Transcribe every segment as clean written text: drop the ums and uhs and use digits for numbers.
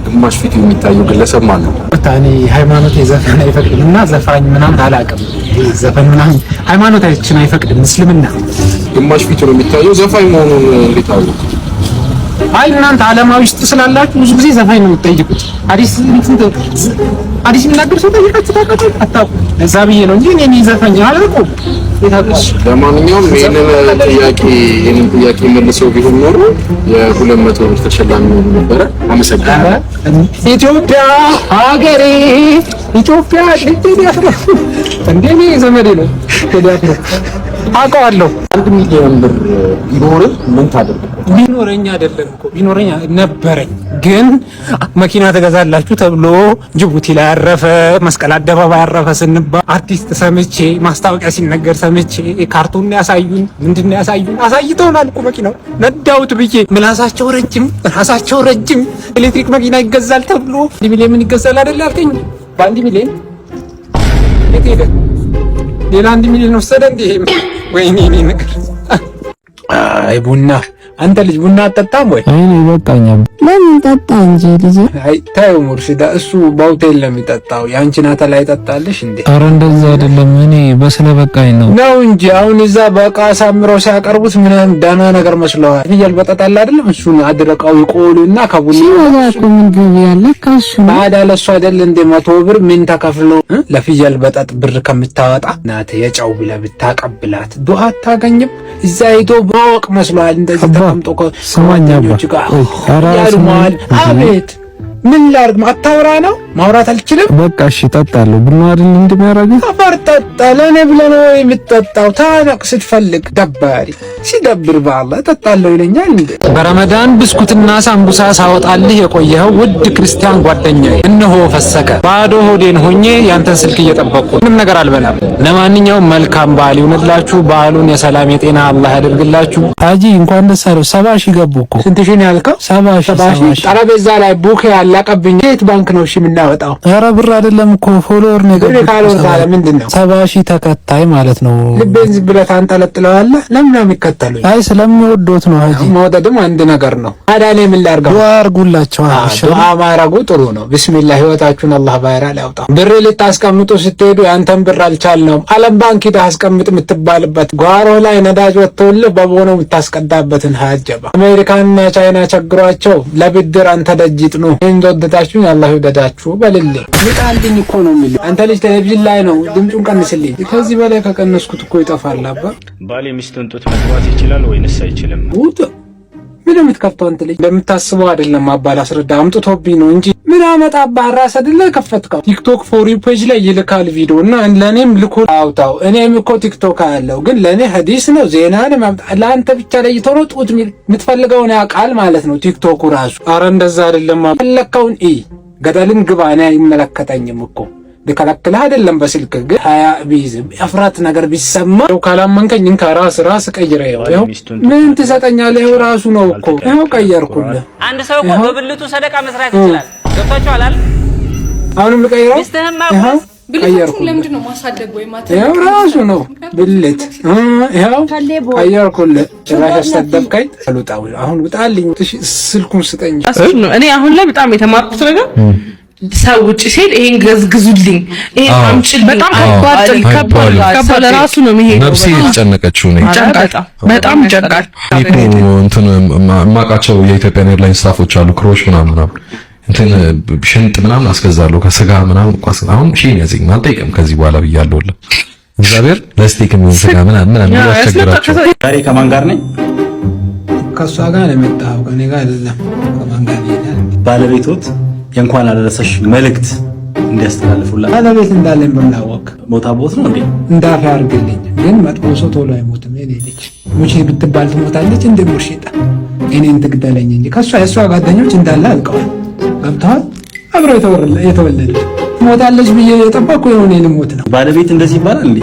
ግማሽ ፊቱ የሚታየው ግለሰብ ማን ነው? እኔ ሃይማኖት የዘፈን አይፈቅድም እና ዘፋኝ ምናምን አላውቅም። ዘፈን ምናምን ሃይማኖታችን አይፈቅድም እስልምና። ግማሽ ፊቱ ነው የሚታየው፣ ዘፋኝ መሆኑን እንዴት አወቁ? አይ እናንተ ዓለማዊ ውስጥ ስላላችሁ ብዙ ጊዜ ዘፋኝ ነው የምትጠይቁት። አዲስ አዲስ የሚናገር ሰው ጠይቃችሁ ታውቃላችሁ? አታውቁም። እዛ ብዬ ነው እንጂ እኔ ዘፋኝ አላውቅም። ለማንኛውም ይሄንን ጥያቄ መልሰው ቢሆን ኖሮ የ200 ብር ተሸላሚ ሆኑ ነበረ። አመሰግናለሁ። ኢትዮጵያ ሀገሬ ኢትዮጵያ ቴዲ አፍሮ እንዴ እኔ ዘመዴ ነው ቴዲ አፍሮ አውቀዋለሁ። 1 ሚሊዮን ብር ቢኖርህ ምን ታደርግ? ቢኖረኝ አይደለም እኮ፣ ቢኖረኝ ነበረኝ፣ ግን መኪና ትገዛላችሁ ተብሎ ጅቡቲ ላይ ያረፈ፣ መስቀል አደባባይ ያረፈ ስንባል አርቲስት ሰምቼ፣ ማስታወቂያ ሲነገር ሰምቼ፣ ካርቱን ያሳዩን፣ ምንድን ነው ያሳዩን፣ አሳይተውናል እኮ። መኪናው ነዳውት ብዬ ምላሳቸው ረጅም፣ ራሳቸው ረጅም። ኤሌክትሪክ መኪና ይገዛል ተብሎ 1 ሚሊዮን ምን ይገዛል አይደል አልከኝ። በ1 ሚሊዮን የት ሄደ? ሌላ 1 ሚሊዮን ወሰደ እንዴ? ወይኔ እኔ ነገር። አይ ቡና፣ አንተ ልጅ ቡና አትጠጣም ወይ? እኔ ይበቃኛል። ለምን? ጠጣ እንጂ ልጄ። አይ ታዩ ሙርሲዳ፣ እሱ በሆቴል ነው የሚጠጣው። የአንቺን አተላ ይጠጣልሽ እንዴ? ኧረ እንደዛ አይደለም። እኔ በስለ በቃኝ ነው። ነው እንጂ አሁን እዛ በቃ አሳምረው ሲያቀርቡት ምናምን ደህና ነገር መስለዋል። ፍየል በጠጣል አይደለም፣ እሱን አድርቀው ይቆሉና ከቡና ሲበዛ እኮ ምን ገቢ ያለ ከሱ ነው። ታዲያ ለእሱ አይደል እንደ 100 ብር ምን ተከፍሎ? ለፍየል በጠጥ ብር ከምታወጣ ናት የጨው ብለህ ብታቀብላት ዱዓ አታገኝም? እዛ ሄዶ ማወቅ መስሏል። እንደዚህ ተቀምጦ ስማኝ አባ፣ ከጓደኞች ጋር ኧረ ያሉ ስማኝ። መዋል። አቤት፣ ምን ላድርግ? አታውራ ነው፣ ማውራት አልችልም። በቃ እሺ እጠጣለሁ። ቡና አይደል እንደሚያደርገው? አፈር ጠጣ። ለእኔ ብለህ ነው የምትጠጣው? ታነቅ ስትፈልግ። ደባሪ ሲደብር በአላህ እጠጣለሁ ይለኛል እንዴ? በረመዳን ብስኩትና ሳምቡሳ ሳወጣልህ የቆየኸው ውድ ክርስቲያን ጓደኛዬ፣ እነሆ ፈሰከ። ባዶ ሆዴን ሆኜ ያንተን ስልክ እየጠበቅኩ ምንም ነገር አልበላም። ለማንኛውም መልካም በዓል ይሁንላችሁ። በዓሉን የሰላም የጤና አላህ ያደርግላችሁ። ሀጂ እንኳን ደስ አለው። 70,000 ገቡ እኮ። ስንት ሺህ ነው ያልከው? 70,000። 70,000። 70,000። ጠረጴዛ ላይ book ያለቀብኝ። የት ባንክ ነው እሺ የምናወጣው? ኧረ ብር አይደለም እኮ፣ follower ነው ብር የገቡት። ካልሆነ ታዲያ ምንድን ነው? 70,000 ተከታይ ማለት ነው። ልቤን ዝም ብለህ ታንጠለጥለዋለህ። ለምን ነው የሚከተሉኝ? አይ ስለሚወዶት ነው ሀጂ። መውደድም አንድ ነገር ነው። ታዲያ እኔ ምን ላድርገው? ዱዓ አድርጉላቸው። ዱዓ ማድረጉ ጥሩ ነው። ቢስሚላህ፣ ህይወታችሁን አላህ viral ያውጣው። ብር ልታስቀምጡ ስትሄዱ ያንተን ብር አልቻልነውም፣ ዓለም ባንክ ሂደህ አስቀምጥ የምትባልበት፣ ጓሮ ላይ ነዳጅ ወጥቶልህ በቦኖ የምታስቀዳበትን ሀጀባ፣ አሜሪካንና ቻይና ቸግሯቸው ለብድር አንተ ደጅ ይጥኑ። ይህን እንደወደዳችሁኝ አላህ ይውደዳችሁ በልልኝ። ምጣልኝ እኮ ነው የሚለው። አንተ ልጅ ቴሌቪዥን ላይ ነው፣ ድምፁን ቀንስልኝ። ከዚህ በላይ ከቀነስኩት እኮ ይጠፋል አባ። ባል የሚስቱን ጡት መጥባት ይችላል ወይንስ አይችልም? ውጥ ምን የምትከፍተው አንተ ልጅ? እንደምታስበው አይደለም አባል አስረዳ አምጥቶብኝ ነው እንጂ ምን አመጣብህ? ራስህ አይደለ ከፈትከው? ቲክቶክ For You page ላይ ይልካል ቪዲዮ እና ለእኔም ልኮ አውጣው። እኔም እኮ ቲክቶክ አለው፣ ግን ለእኔ ሀዲስ ነው ዜና ነው፣ ለአንተ ብቻ ለይቶ ነው ጡት የምትፈልገውን ያውቃል ማለት ነው ቲክቶኩ ራሱ። አረ እንደዛ አይደለም። ፈለግከውን እይ፣ ገደልን ግባ። እኔ አይመለከተኝም እኮ፣ ልከለክልህ አይደለም። በስልክ ግን ሀያ ቢይዝ እፍረት ነገር ቢሰማ ካላመንከኝ እንካ ራስ ራስ ቀይረ። ይኸው ምን ትሰጠኛለህ? ይኸው ራሱ ነው እኮ፣ ይኸው ቀየርኩልህ። አንድ ሰው እኮ በብልቱ ሰደቃ መስራት ይችላል። ገብቷችኋል አይደል? አሁንም ልቀይረው። ሚስትህም ይኸው ብልታችሁን ቀየርኩልህ። ለምንድን ነው ማሳደግ ወይ ይኸው ራሱ ነው ብልት። ይኸው ቀየርኩልህ። ጭራሽ አሰደብከኝ። አልወጣም። አሁን ውጣልኝ። እሺ ስልኩን ስጠኝ። እኔ አሁን ላይ በጣም የተማርኩት ነገር ሰው ውጭ ሲሄድ ይሄን ገዝግዙልኝ፣ ይሄን አምጪልኝ፣ በጣም ከባድ ጥል፣ ከባድ ከባድ ለራሱ ነው የሚሄደው። ነፍሴ የተጨነቀችው ነኝ። ይጨንቃል፣ በጣም ይጨንቃል። እኔ እኮ እንትን የማውቃቸው የ Ethiopian Airlines staff ኦች አሉ፣ crew ዎች ምናምን ምናምን፣ እንትን ሽንጥ ምናምን አስገዛለሁ ከስጋ ምናምን እኮ አሁን ሺህ ያዘኝ፣ አልጠይቅም ከዚህ በኋላ ብያለሁ። እግዚአብሔር ለ steak የሚሆን ስጋ ምናምን ምናምን ያስቸግራቸው። ዛሬ ከማን ጋር ነኝ? ከእሷ ጋር ነው የመጣኸው፣ ከእኔ ጋር አይደለም። ከማን ጋር ይሄዳል? ባለቤቶት የእንኳን አደረሰሽ መልእክት እንዲያስተላልፉላት። ባለቤት እንዳለኝ በምን አወቅ? ሞታ ቦት ነው እንዴ? እንዳፍ ያርግልኝ። ግን መጥፎ ሰው ቶሎ አይሞትም። የኔ ልጅ ሙቼ ብትባል ትሞታለች እንደ ሙርሺጣ። እኔን ትግደለኝ እንጂ ከእሷ የእሷ ጓደኞች እንዳለ አልቀዋል። ገብተዋል። አብረው የተወለደ ትሞታለች ብዬ የጠበቅኩ የሆነ ልሞት ነው። ባለቤት እንደዚህ ይባላል እንዴ?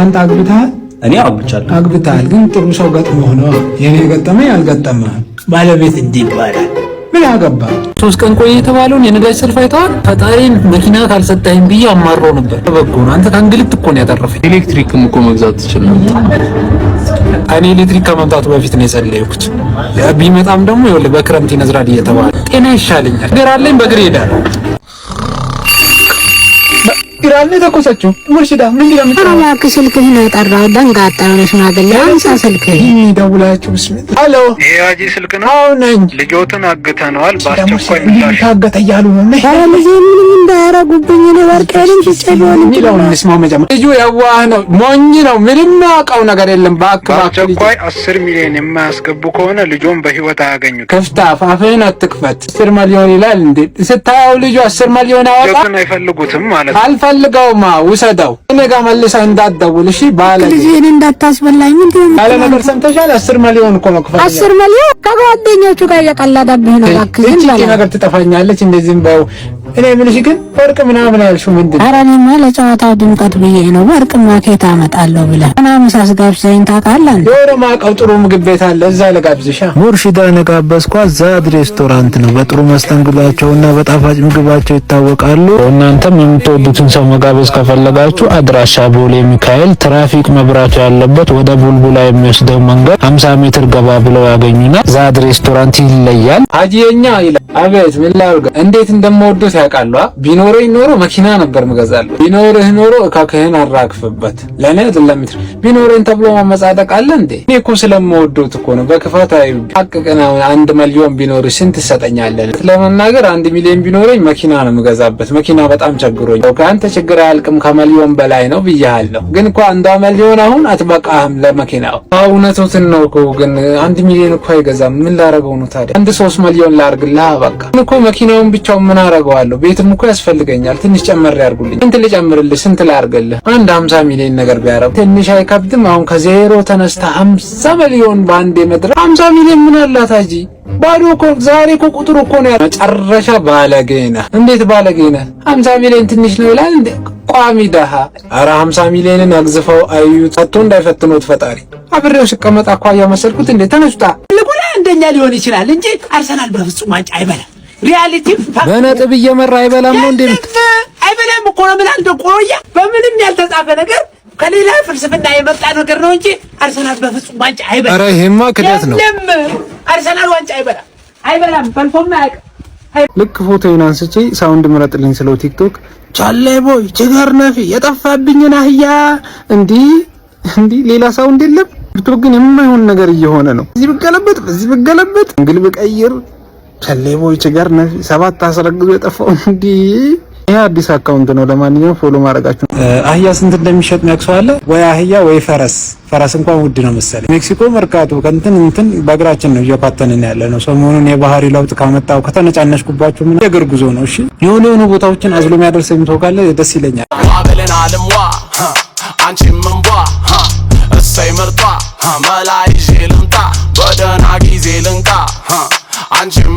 አንተ አግብተሃል? እኔ አግብቻለሁ። አግብተሃል፣ ግን ጥሩ ሰው ገጥሞህ ነው። የኔ ገጠመኝ አልገጠመህም። ባለቤት እንዲህ ይባላል። ምን አገባ? 3 ቀን ቆየ የተባለውን የነዳጅ ሰልፍ አይተዋል። ፈጣሪን መኪና ካልሰጠኸኝ ብዬ አማሮ ነበር። በጎ ነው። አንተ ከእንግልት እኮ ነው ያተረፈኝ። ኤሌክትሪክም እኮ መግዛት ትችል ነበር። እኔ ኤሌክትሪክ ከመምጣቱ በፊት ነው የጸለይኩት። ቢመጣም ደግሞ ይኸውልህ በክረምት ይነዝራል እየተባለ ጤና ይሻለኛል። እግር አለኝ፣ በእግር እሄዳለሁ። ኢራን ነው የተኮሰችው። ሙርሽዳ ምን ይላል? ኧረ እባክህ ስልክህን የጠራው ደንጋጣ የሆነ ሽማግሌ አንሳ ስልክህን። ደውላችሁ ብስሚላ። ሄሎ፣ ይሄ ሀጂ ስልክ ነው። አዎ ነኝ። ልጆትን አግተነዋል። በአስቸኳይ ምላሽ ታገተ እያሉ ነው። ኧረ ልጄ ምንም እንዳያረጉብኝ እኔ ወርቄንም ሽጬ ቢሆን የሚለውን እንስማው መጀመሪያ። ልጁ የዋህ ነው፣ ሞኝ ነው፣ ምንም ያውቀው ነገር የለም። እባክህ እባክህ ልጄ በአስቸኳይ 10 ሚሊዮን የማያስገቡ ከሆነ ልጆን በህይወት አያገኙት። ክፍት አፍ፣ አፍህን አትክፈት። 10 ሚሊዮን ይላል እንዴ? ስታየው ልጁ 10 ሚሊዮን አወጣ። ልጆትን አይፈልጉትም ማለት ነው። አልፈልገውማ፣ ውሰደው። እኔ ጋር መልሰህ እንዳትደውል እሺ። ባለጌ ልጄን እንዳታስበላኝ። ምንድን ነው ያለ ነገር ሰምተሻል? 10 ሚሊዮን እኮ መክፈል 10 ሚሊዮን ከጓደኞቹ ጋር እየቀለደብህ ነው። እባክህ ዝም እቺ በለው። ነገር ትጠፋኛለች። እንደዚህም በው። እኔ የምልሽ ግን ወርቅ ምናምን ያልሽው ምንድን ነው? ኧረ እኔማ ለጨዋታው ድምቀት ብዬ ነው። ወርቅማ ከየት አመጣለሁ ብለህ ምናምን ሳስጋብዘኝ ታውቃለህ እንዴ? የሆነ ማውቀው ጥሩ ምግብ ቤት አለ፣ እዛ ልጋብዝሻ። ሙርሺዳን የጋበዝኳት ዛድ ሬስቶራንት ነው። በጥሩ መስተንግዷቸውና በጣፋጭ ምግባቸው ይታወቃሉ። እናንተም የምትወዱትን ሰው መጋበዝ ከፈለጋችሁ አድራሻ ቦሌ ሚካኤል ትራፊክ መብራቱ ያለበት ወደ ቡልቡላ የሚወስደው መንገድ 50 ሜትር ገባ ብለው ያገኙናል። ዛድ ሬስቶራንት ይለያል። ሀጂ የኛ ይላል። አቤት ምን ላድርግ? እንዴት እንደምወዱት ያውቃሉ። ቢኖረኝ ኖሮ መኪና ነበር ምገዛለሁ። ቢኖርህ ኖሮ እካክህን አራግፍበት። ለእኔ አይደለም ቢኖረኝ ተብሎ መመጻደቅ አለ እንዴ? እኔ እኮ ስለምወዱት እኮ ነው። በክፋት አይ አቅቅና 1 ሚሊዮን ቢኖር ስንት ትሰጠኛለህ? ለመናገር 1 ሚሊዮን ቢኖረኝ መኪና ነው የምገዛበት። መኪና በጣም ቸግሮኝ። ከአንተ ችግር አያልቅም ከሚሊዮን በላይ ነው ብያለሁ። ግን እኮ 1 ሚሊዮን አሁን አትበቃህም ለመኪናው። አዎ እውነቱን ነው እኮ ግን 1 ሚሊዮን እኮ አይገዛም። ምን ላረገው ነው ታዲያ? አንድ 3 ሚሊዮን ላርግልህ በቃ። እኮ መኪናውን ብቻውን ምን አረገዋለሁ? ቤትም እኮ ያስፈልገኛል። ትንሽ ጨመር ያርጉልኝ። ስንት ልጨምርልህ? ስንት ላርግልህ? አንድ 50 ሚሊዮን ነገር ቢያረጉ ትንሽ አይከብድም? አሁን ከዜሮ ተነስተ 50 ሚሊዮን በአንድ መድረስ። 50 ሚሊዮን ምን አላት ሀጂ? ባዶ እኮ ዛሬ እኮ ቁጥሩ እኮ ነው። መጨረሻ ባለጌ ነህ። እንዴት ባለጌ ነህ? 50 ሚሊዮን ትንሽ ነው ይላል እንዴ? ቋሚ ደሃ። ኧረ 50 ሚሊዮንን አግዝፈው አዩት። ሰጥቶ እንዳይፈትኑት ፈጣሪ። አብሬው ስቀመጥ አኳያ መሰልኩት እንዴ? ተነሱታ። ልጉላ አንደኛ ሊሆን ይችላል እንጂ አርሰናል በፍጹም ዋንጫ አይበላም። Reality በነጥብ እየመራ አይበላም ነው እንዴ? አይበላም እኮ ነው። ምን አንደ ቆያ በምንም ያልተጻፈ ነገር ከሌላ ፍልስፍና የመጣ ነገር ነው እንጂ አርሰናል በፍጹም ዋንጫ አይበላም። ኧረ ይሄማ ክደት ነው። የለም አርሰናል ዋንጫ አይበላም፣ አይበላም፣ በልቶም አያውቅም። ልክ ፎቶዬን አንስቼ sound ምረጥልኝ ስለው ቲክቶክ ቻሌ boy ችግር ነፊ የጠፋብኝን አህያ እንዲህ እንዲህ ሌላ sound የለም። ቲክቶክ ግን የማይሆን ነገር እየሆነ ነው። እዚህ ብገለበጥ በዚህ ብገለበጥ እንግል ብቀይር ቻሌ boy ችግር ነፊ ሰባት አስረግዞ የጠፋው እንዲህ። ይሄ አዲስ account ነው። ለማንኛውም follow ማድረጋችሁ። አህያ ስንት እንደሚሸጥ የሚያውቅ አለ ወይ? አህያ ወይ ፈረስ። ፈረስ እንኳን ውድ ነው መሰለኝ። ሜክሲኮ መርካቶ ከእንትን እንትን በእግራችን ነው እየኳተንን ያለ ነው። ሰሞኑን የባህሪ ለውጥ ካመጣው ከተነጫነሽኩባችሁ ምን የእግር ጉዞ ነው። እሺ የሆነ የሆኑ ቦታዎችን አዝሎ የሚያደርሰኝ ሰው ካለ ደስ ይለኛል። ብለናልም ዋ አንቺም እንቧ እሰይ ምርጧ መላ ይዤ ልምጣ በደህና ጊዜ ልንቃ አንቺም